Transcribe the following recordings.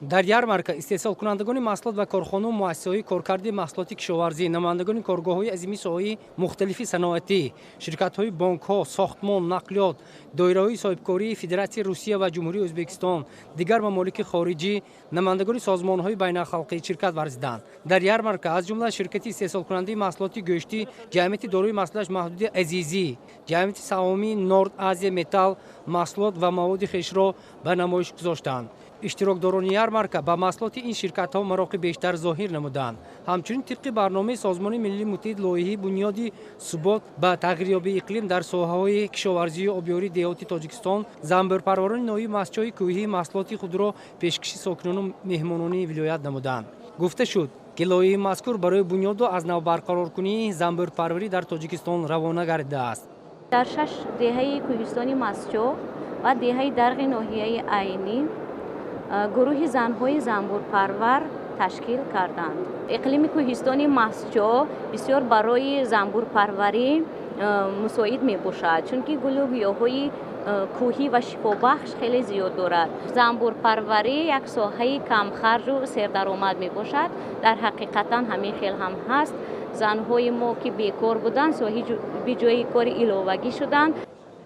Дар ярмарка истеҳсолкунандагони маҳсулот ва корхонаву муассисаҳои коркарди маҳсулоти кишоварзӣ, намояндагони коргоҳҳои азими соҳаи мухталифи саноатӣ, ширкатҳои бонкҳо, сохтмон, нақлиёт, доираҳои соҳибкории Федератсияи Русия ва Ҷумҳурии Ӯзбекистон, дигар мамолики хориҷӣ, намояндагони созмонҳои байналхалқӣ ширкат варзиданд. Дар ярмарка аз ҷумла ширкати истеҳсолкунандаи маҳсулоти гӯштӣ, ҷамъияти дорои маҳсулоташ маҳдуди Азизӣ, ҷамъияти саҳомии Норд Азия Металл маҳсулот ва маводи хешро ба намоиш гузоштанд. Иштирокдорони ярмарка ба маҳсулоти ин ширкатҳо мароқи бештар зоҳир намуданд. Ҳамчунин тибқи барномаи Созмони Милали Муттаҳид лоиҳаи бунёди субот ба тағйирёбии иқлим дар соҳаҳои кишоварзию обёрии деҳоти Тоҷикистон занбӯрпарварони ноҳияи Мастчоҳи кӯҳӣ маҳсулоти худро пешкаши сокинону меҳмонони вилоят намуданд. Гуфта шуд, ки лоиҳаи мазкур барои бунёду аз нав барқароркунии занбӯрпарварӣ дар Тоҷикистон равона гардидааст. Дар 6 деҳаи кӯҳистони Мастчоҳ ва деҳаи Дарғи ноҳияи Айнӣ гурӯҳи занҳои занбӯрпарвар ташкил карданд. Иқлими кӯҳистони Мастчоҳ бисёр барои занбӯрпарварӣ мусоид мебошад, чунки гулу гиёҳҳои кӯҳӣ ва шифобахш хеле зиёд дорад. Занбӯрпарварӣ як соҳаи камхарҷу сердаромад мебошад. Дар ҳақиқатан ҳамин хел ҳам ҳаст. Занҳои мо, ки бекор буданд, соҳиби ҷойи кори иловагӣ шуданд.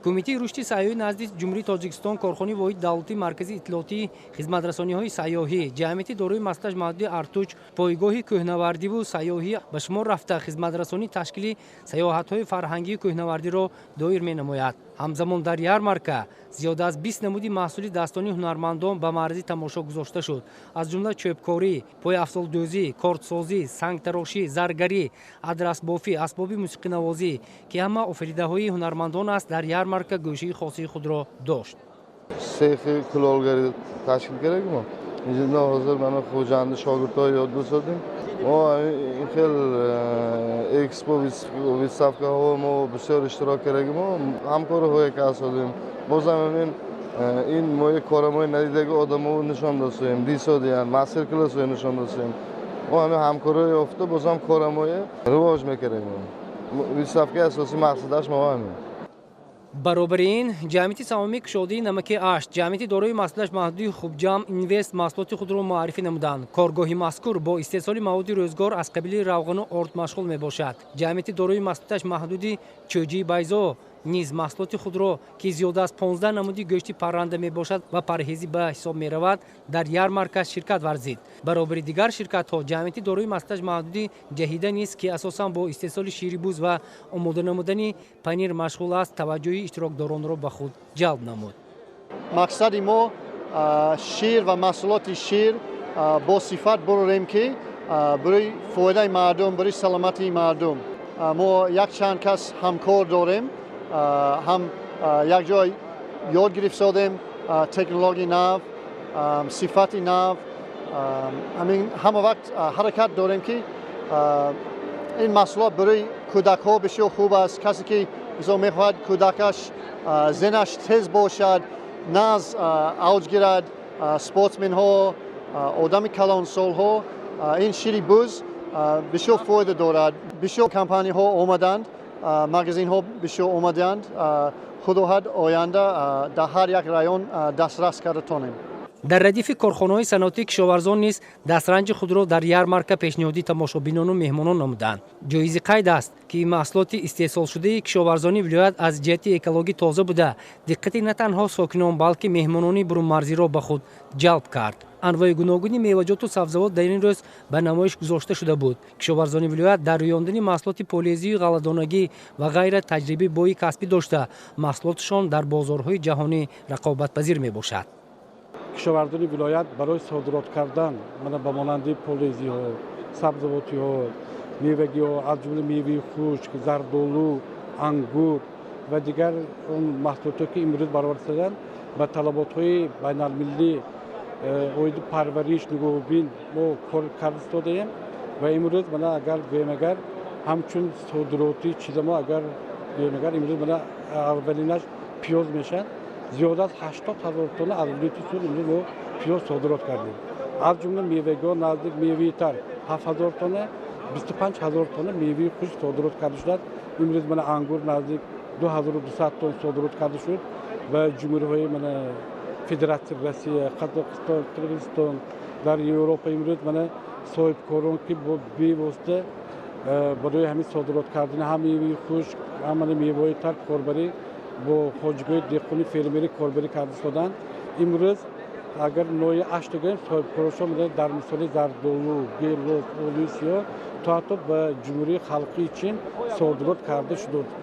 Кумитаи рушди сайёҳӣ назди Ҷумҳурии Тоҷикистон, корхонаи воҳиди давлатии марказии иттилоотии хизматрасониҳои сайёҳӣ, ҷамъияти дорои маҳсулоташ маҳдуди Артуч, пойгоҳи кӯҳнавардиву сайёҳӣ ба шумор рафта хизматрасонии ташкили сайёҳатҳои фарҳангию кӯҳнавардиро доир менамояд. Ҳамзамон дар ярмарка зиёда аз 20 намуди маҳсули дастони ҳунармандон ба маързи тамошо гузошта шуд. Аз ҷумла чӯбкорӣ, пойафзолдӯзӣ, кордсозӣ, сангтарошӣ, заргарӣ, адрасбофӣ, асбоби мусиқинавозӣ, ки ҳама офаридаҳои ҳунармандон аст, дар ярмарка гӯшаи хоси худро дошт. Сехи кулолгарӣ ташкил кардагимо. Инҷо ҳозир мана Хуҷанди шогирдҳо ёд додем. Мо ин хел экспо, выставкаҳо мо бисёр иштирок кардагимо, ҳамкориҳое ки асодем. Бозам ҳамин ин мои корамои надидаги одамо нишон додем, дисодиян, мастер классҳое нишон додем. Мо ҳамин ҳамкориҳо ёфта бозам корамое ривоҷ мекардем. Выставкаи асосии мақсадаш мо ҳамин. Баробари ин ҷамъияти саҳомии кушодаи намаки Ашт, ҷамъияти дорои маҳсулоташ маҳдуди Хубҷам Инвест маҳсулоти худро муаррифӣ намуданд. Коргоҳи мазкур бо истеҳсоли маводи рӯзгор аз қабили равғану орд машғул мебошад. Ҷамъияти дорои маҳсулоташ маҳдуди Чӯҷии Байзо низ маҳсулоти худро, ки зиёда аз 15 намуди гӯшти парранда мебошад ва парҳезӣ ба ҳисоб меравад, дар ярмарка ширкат варзид. Баробари дигар ширкатҳо ҷамъияти дорои маҳсулоташ маҳдуди Ҷаҳида низ, ки асосан бо истеҳсоли шири буз ва омода намудани панир машғул аст, таваҷҷӯҳи иштирокдоронро ба худ ҷалб намуд. Мақсади мо шир ва маҳсулоти шир бо сифат бурорем, ки барои фоидаи мардум, барои саломатии мардум. Мо якчанд кас ҳамкор дорем, ҳам якҷой ёд гирифтодем технологияи нав, сифати нав. Ҳамин ҳама вақт ҳаракат дорем, ки ин маҳсулот барои кӯдакҳо бисёр хуб аст. Касе ки мисол мехоҳад кӯдакаш зеҳнаш тез бошад, наз авҷ гирад, спортсменҳо, одами калонсолҳо, ин шири буз бисёр фоида дорад. Бисёр компанияҳо омаданд, магазинҳо бисёр омаданд. Худо хоҳад, оянда дар ҳар як район дастрас карда тонем. Дар радифи корхонаҳои саноатӣ кишоварзон низ дастранҷи худро дар ярмарка пешниҳоди тамошобинону меҳмонон намуданд. Ҷоизи қайд аст, ки маҳсулоти истеҳсолшудаи кишоварзони вилоят аз ҷиҳати экологӣ тоза буда, диққати на танҳо сокинон, балки меҳмонони бурунмарзиро ба худ ҷалб кард. Анвои гуногуни меваҷоту сабзавот дар ин рӯз ба намоиш гузошта шуда буд. Кишоварзони вилоят дар рӯёндани маҳсулоти полезию ғалладонагӣ ва ғайра таҷрибаи бои касбӣ дошта, маҳсулоташон дар бозорҳои ҷаҳонӣ рақобатпазир мебошад. Кишоварзони вилоят барои содирот кардан мана ба монанди полезиҳо, сабзавотиҳо, мевагиҳо, аз ҷумла меваи хушк, зардолу, ангур ва дигар он маҳсулотҳое, ки имрӯз бароварда шуданд, ба талаботҳои байналмилалӣ оиди парвариш, нигоҳубин мо кор карда истодаем. Ва имрӯз мана агар гӯем, агар ҳамчун содиротӣ чиза мо агар гӯем, агар имрӯз мана аввалинаш пиёз мешавад, зиёда аз 80 000 тонна аз вилояти Суғд имрӯз мо пиёз содирот кардем. Аз ҷумла мевагиҳо наздик меваи тар 7000 тонна, 25 000 тонна меваи хушк содирот карда шудааст. Имрӯз мана ангур наздик 2200 тонна содирот карда шуд ва ҷумҳуриҳои мана Федератсияи Россия, Қазоқистон, Қирғизистон, дар Европа имрӯз мана соҳибкорон ки бевосита барои ҳамин содирот кардани ҳам меваи хушк, ҳам меваҳои тар корбарӣ бо хоҷагиҳои деҳқони фермерӣ корбарӣ карда истоданд. Имрӯз агар ноҳияи Ашт гӯем, соҳибкорошон дар мисоли зардолу, гелос, олуи сиёҳ то ҳатто ба Ҷумҳурии Халқии Чин содирот карда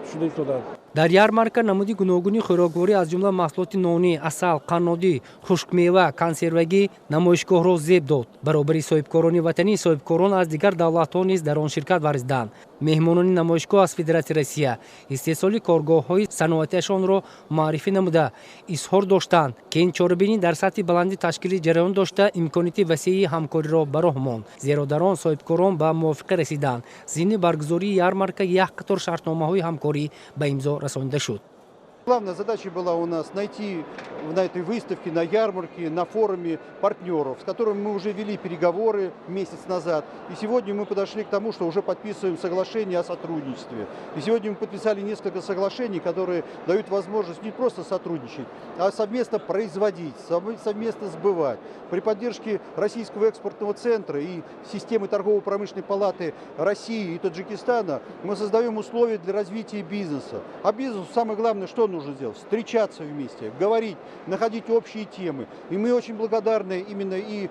шуда истодааст. Дар ярмарка намуди гуногуни хӯрокворӣ, аз ҷумла маҳсулоти нонӣ, асал, қаннодӣ, хушкмева, консервагӣ намоишгоҳро зеб дод. Баробари соҳибкорони ватанӣ, соҳибкорон аз дигар давлатҳо низ дар он ширкат варзиданд. Меҳмонони намоишгоҳ аз Федератсияи Россия истеҳсоли коргоҳҳои саноатиашонро муаррифӣ намуда изҳор доштанд, ки ин чорабинӣ дар сатҳи баланди ташкилӣ ҷараён дошта, имконияти васеи ҳамкориро ба роҳ монд, зеро дар он соҳибкорон ба мувофиқа расиданд. Зимни баргузории ярмарка як қатор шартномаҳои ҳамкорӣ ба имзо расонида шуд. Главная задача была у нас найти на этой выставке, на ярмарке, на форуме партнеров, с которыми мы уже вели переговоры месяц назад. И сегодня мы подошли к тому, что уже подписываем соглашение о сотрудничестве. И сегодня мы подписали несколько соглашений, которые дают возможность не просто сотрудничать, а совместно производить, совместно сбывать. При поддержке Российского экспортного центра и системы торгово-промышленной палаты России и Таджикистана мы создаем условия для развития бизнеса. А бизнесу самое главное, что нужно сделать? Встречаться вместе, говорить, находить общие темы. И мы очень благодарны именно и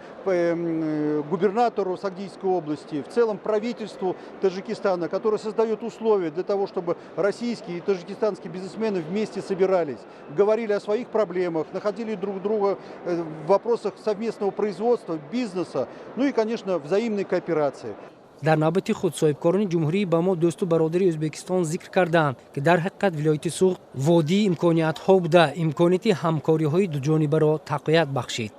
губернатору Согдийской области, в целом правительству Таджикистана, которое создает условия для того, чтобы российские и таджикистанские бизнесмены вместе собирались, говорили о своих проблемах, находили друг друга в вопросах совместного производства, бизнеса, ну и, конечно, взаимной кооперации. Дар навбати худ соҳибкорони ҷумҳурӣ ба мо дӯсту бародари Ӯзбекистон зикр карданд, ки дар ҳақиқат вилояти Суғд водии имкониятҳо буда, имконияти ҳамкориҳои дуҷонибаро тақвият бахшид.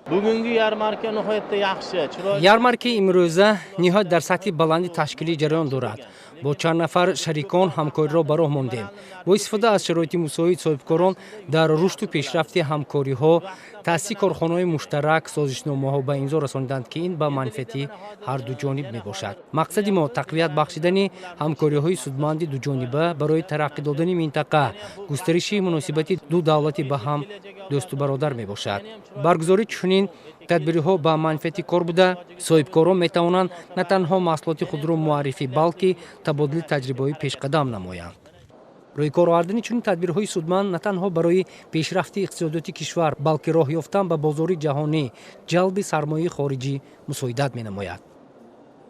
Bugungi yarmarka nihoyatda yaxshi, chiroyli. Ярмаркаи имрӯза ниҳоят дар сатҳи баланди ташкилӣ ҷараён дорад. Бо чанд нафар шарикон ҳамкориро ба роҳ мондем. Бо истифода аз шароити мусоид, соҳибкорон дар рушду пешрафти ҳамкориҳо, таъсиси корхонаҳои муштарак созишномаҳо ба имзо расониданд, ки ин ба манфиати ҳарду ҷониб мебошад. Мақсади мо тақвият бахшидани ҳамкориҳои судманди дуҷониба барои тараққӣ додани минтақа, густариши муносибати ду давлати ба ҳам дӯсту бародар мебошад. Баргузории чунин тадбирҳо ба манфиати кор буда, соҳибкорон метавонанд на танҳо маҳсулоти худро муаррифӣ, балки табодули таҷрибаҳои пешқадам намоянд. Рӯи кор овардани чунин тадбирҳои судманд на танҳо барои пешрафти иқтисодиёти кишвар, балки роҳ ёфтан ба бозори ҷаҳонӣ, ҷалби сармояи хориҷӣ мусоидат менамояд.